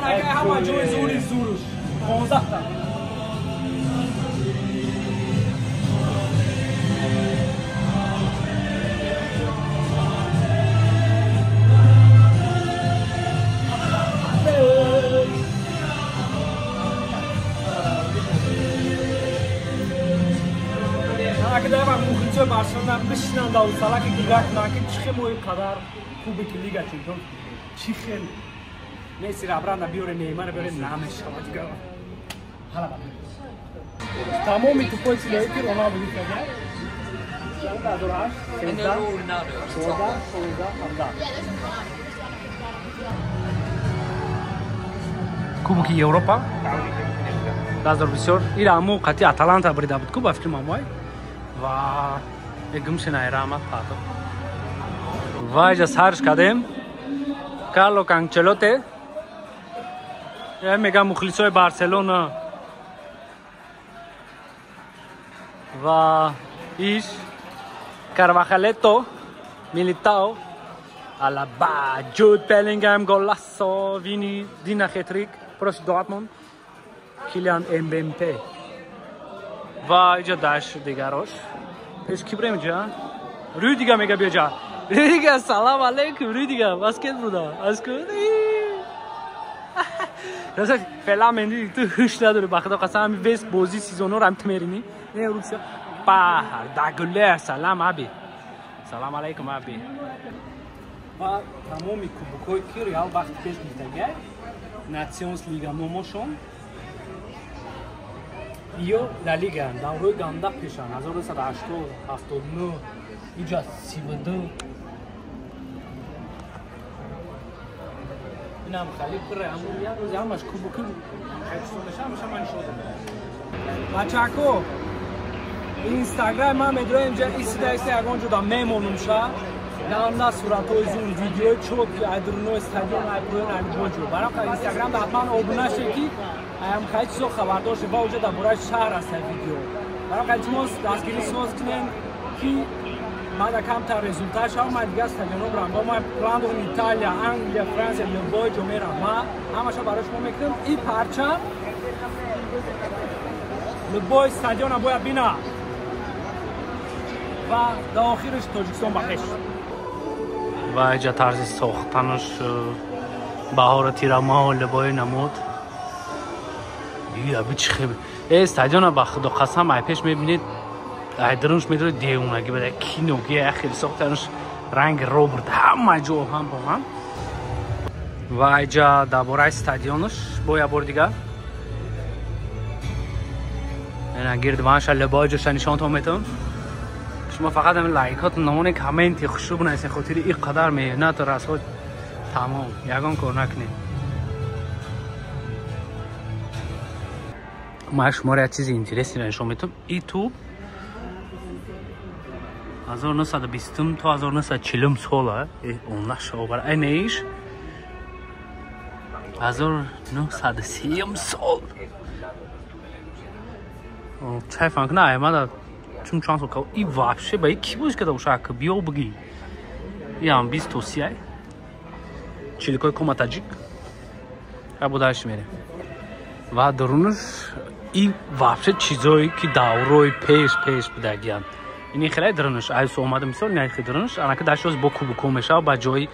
Анака ҳама ҷои зури зуруш. 15 та. Мухлисои Барселона бишинанд авсалаки гиря кунанд, ки чӣ хел мо ин қадар хубе ки лига чемпион, чӣ хел Месси обратно биёре, Неймар биёре, намешавад дигар. Ҳала тамоми тӯпои тиллоӣ ки Роналду гирифта 2008, 13, 14, 16, 17. Кубки Европа 2024 ира аму қати Аталанта брида буд ку ба фикри мамой ва гумшина раҳмат пато. Ва иҷа сарш кардем Карло Анчелотти мега мухлисои Барселона ва иш Карвахалето, Милитао, Алаба, Ҷуд Беллингем, Голассо, Вини, Дина Хетрик, Борусия Дортмунд, Килиан Мбаппе. Ва иҷа даш дигарош. Пеш ки брем иҷа? Рюдига мега биёҷа. Рюдига, салам алейкум, Рюдига, баскет буда. Аз ку? Раса фела менди ту ҳуш надори ба худо қасам ҳами вес бозӣ сезонро ҳам ту меринӣ. Не Русия. Баҳар, дагуле, салам аби. Салам алейкум аби. Ва тамоми кубокҳое ки Реал вақти пеш гирифтагиай, Натсионс лига номошон ё Ла Лига даврои ганда пешан 1980, 79, иҷа 32. Инам хали пура ҳамун як рӯзи ҳамаш кубоки хелсо меша, ҳамаша ман нишон додам. Бачако, Инстаграм ман медроем инҷа истида иста ягон ҷода мемонум ша. На суратҳои зур, видеои чотки, айдурнои стадион, айпроён, айлибоҷо. Барои Инстаграм ҳатман обуна шед ки аям хеле чизо хабардор шед ва оҷа дар бораи шаҳр аст видео. Барои илтимос дастгирӣ соз кунем ки мада камтар результат шавам, ман дигар стадионҳо бирам. Бо ман план дорам Италия, Англия, Франсия, любой ҷо мерам. Ман ҳамаша барои шумо мекунам. И парчам любой стадиона бояд бина ва дар охираш Тоҷикистон ба пеш. Ва иҷа тарзи сохтанаш баҳора тирамоҳ либои намуд. Аби чӣ хел стадиона ба худо қасам ай пеш мебинед, ай дарунш медоред девонагӣ бада киноги хел сохтанаш ранги роберт ҳама ҷо оҳан боҳан. Ва иҷа дар бораи стадионаш бо як бори дигар гирдванша либои ҷоша нишонтон метавон. Шумо фақат ҳамин лайкотон намоне комменти хушрӯ бинависед, хотири ин қадар меҳнату расход тамом, ягон кор накунед. Ман шуморо як чизи интересниро нишон метавам. И тӯб 1920 то 1940 сола онлашобар айнеиш 1930 сол. Чай фанк на аймада чун чанд сол кав и вообще ба ки боз када уша ак биё бигӣ. Иам 20 то 30 ай. Чиликои кома таҷик. Ха бо дальше мерем. Ва дарунаш и вообще чизое ки даврои пеш пеш будагиянд. Ини хеле дарунаш айс омада мисол не хеле дарунаш анака дашоз бо кубоко мешава ба ҷои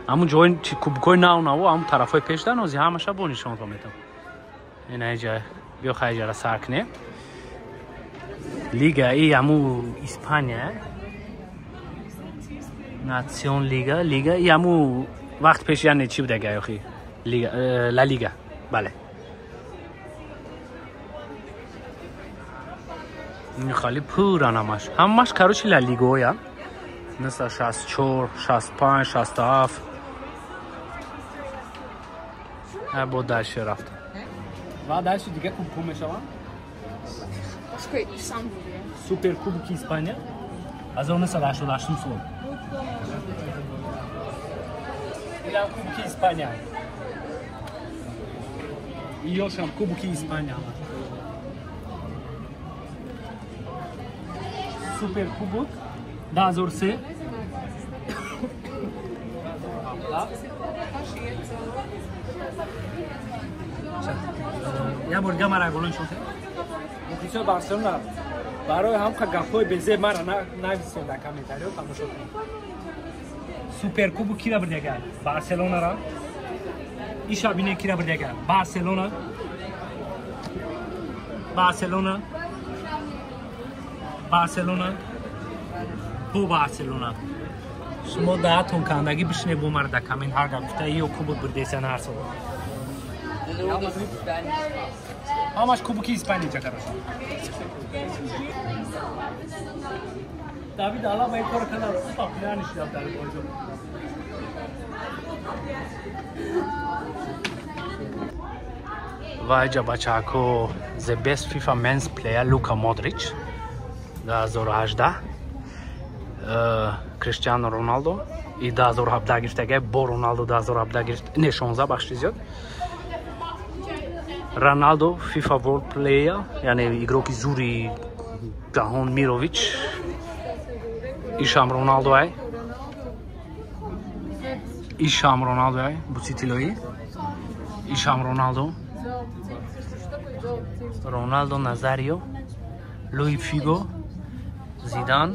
ҳамун ҷои кубокои нав наву ҳамун тарафҳои пеш дар нози ҳамаша бо нишонтон метавам. Ина иҷа биё хайҷара сар кунем. Лига и ҳаму Испания, Натсион лига, лига и ҳаму вақт пеш яъне чӣ будага охи? Лига, Ла Лига, бале. Ин хали пуран ҳамаш. Ҳамаш короче Ла Лигоя. 1964, 65, 67. Бо дальше рафта. Ва дальше дига кубко мешаванд? Суперкубки Испания 1988 сол. Инам Кубки Испания. Иёшам Кубки Испания. Суперкубок 2003. Я бор дига мара голон шуд. Мухлисои Барселона барои ҳамқа гапҳои безеб мара нависед дар комментариҳо, тамошо кунед. Суперкубок кира бурдага? Барселонара. Иша бине кира бурдага? Барселона. Барселона. Барселона. Бу Барселона. Шумо даҳатон кандагӣ бишине бо мара дар коммент ҳар гап гуфта ё кубок бурдесан ҳар сол. Ҳамаш кубоки Испания ҷа короче. Давид Алаба ин кор кардам, папляни шидам дар бозӣ. Вайҷа бачако the best FIFA men's player Luka Modric 2018, Криштиано Роналдо и 2017 гирифтага, бо Роналдо 2017 гирифт, не 16 бахши зиёд. Роналдо FIFA World Player, яъне игроки зури ҷаҳон Мирович. Ишам Роналдо ай. Ишам Роналдо ай, буси тилоӣ. Ишам Роналдо. Роналдо Назарио, Луи Фиго, Зидан.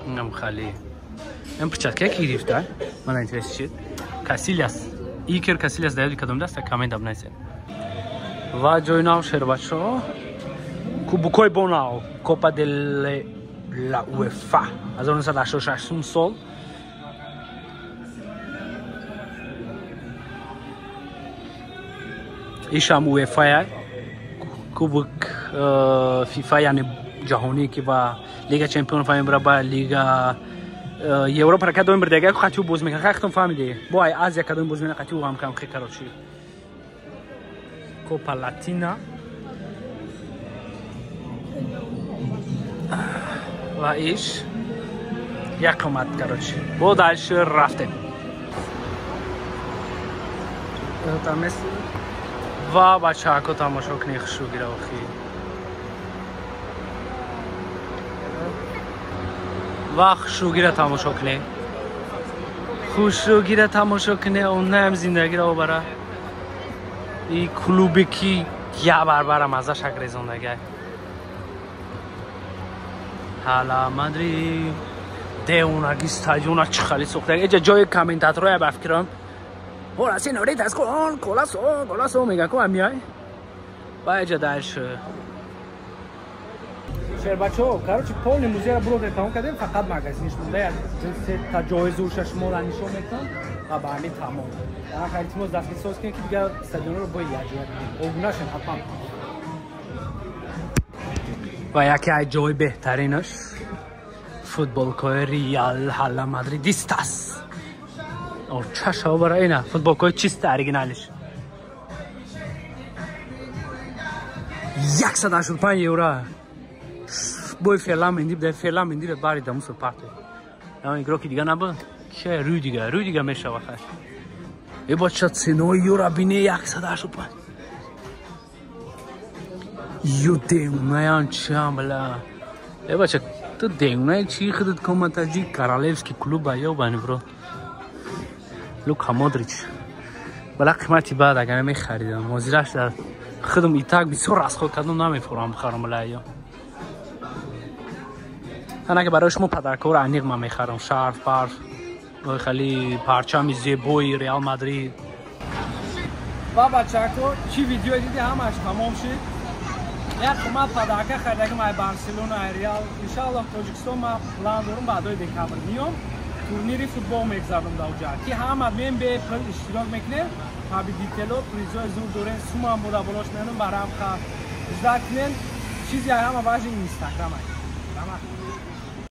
Инам хали. Ин перчатка ки гирифта? Мана интерес чид. Касилиас. Икер Касилиас дар ёди кадом даста коммент абнайсед. Ва ҷои нав шербачо. Кубокои бонав, Копа деле ла УЕФА 1986 сол. Ишам УЕФА кубок ФИФА, яъне ҷаҳонӣ ки ба Лига Чемпион фаҳмибра, ба Лига Европа кадом бирдага қатиу боз мекунад. Хахтон фаҳмиди. Бо ай Азия кадом боз мекунад қатиу ҳам кам хе короче. Копа Латина ва иш як омад короче. Бо дальше рафтем. Ва бачако тамошо кунед хушрӯгира охи. Ва хушрӯгира тамошо кунед. Хушрӯгира тамошо кунед, онаам зиндагиро обара. И клубе ки я барбара маза шакрезондагай. Ҳала Мадрид деунаги стадиона чӣ хали сохтаг. Эҷа ҷои комментаторое ба фикрам. Ora señoritas con golazo, golazo мега ку амиай. Ба эҷа дальше. Шербачо, короче, полный музейро бурдем тамом кардем, фақат магазинш монда, як се та ҷои зурша шуморо нишон метам ва ба ҳамин тамом. Дар илтимос дастгирӣ соз кунед ки дигар стадионро бояд якҷоя бинем. Обуна шавед ҳатман. Ва яке аз ҷои беҳтаринаш футболкои Реал ҳала Мадридистас. Чаша бара ина футболкои чиста оригиналиш. 185 евро. Бой Ферлан Менди буда, Ферлан Менди бари дамусо парто. Ама игроки дига набуд. Ке Рюдига, Рюдига мешава хай. Е бача ценои юра бине 185. Ю демаян чамла. Е бача ту демай чи худат комантаҷи королевский клуб ё бани бро. Лука Модрич. Бала қимати баъд агар мехаридам. Ҳозираш дар худам итак бисёр расход кардам, намефурам бихарам ла ё. Анаки барои шумо падаркора аниқ ман мехарам. Шарф, парф, хеле парчами зебои Реал Мадрид. Ва бачако, чӣ видео диди ҳамаш тамом шид. Як ман падарка харидагим ай Барселона, ай Реал. Иншааллоҳ Тоҷикистон ман план дорам баъдои декабр миём. Турнири футбол мегзарам дар оҷа. Ки ҳама меем бе пул иштирок мекунем. Победитело призои зур дорем, сумам буда болош меонам барам ха. Ждать кунем. Чизи ҳама важи Инстаграм ай. Рамат.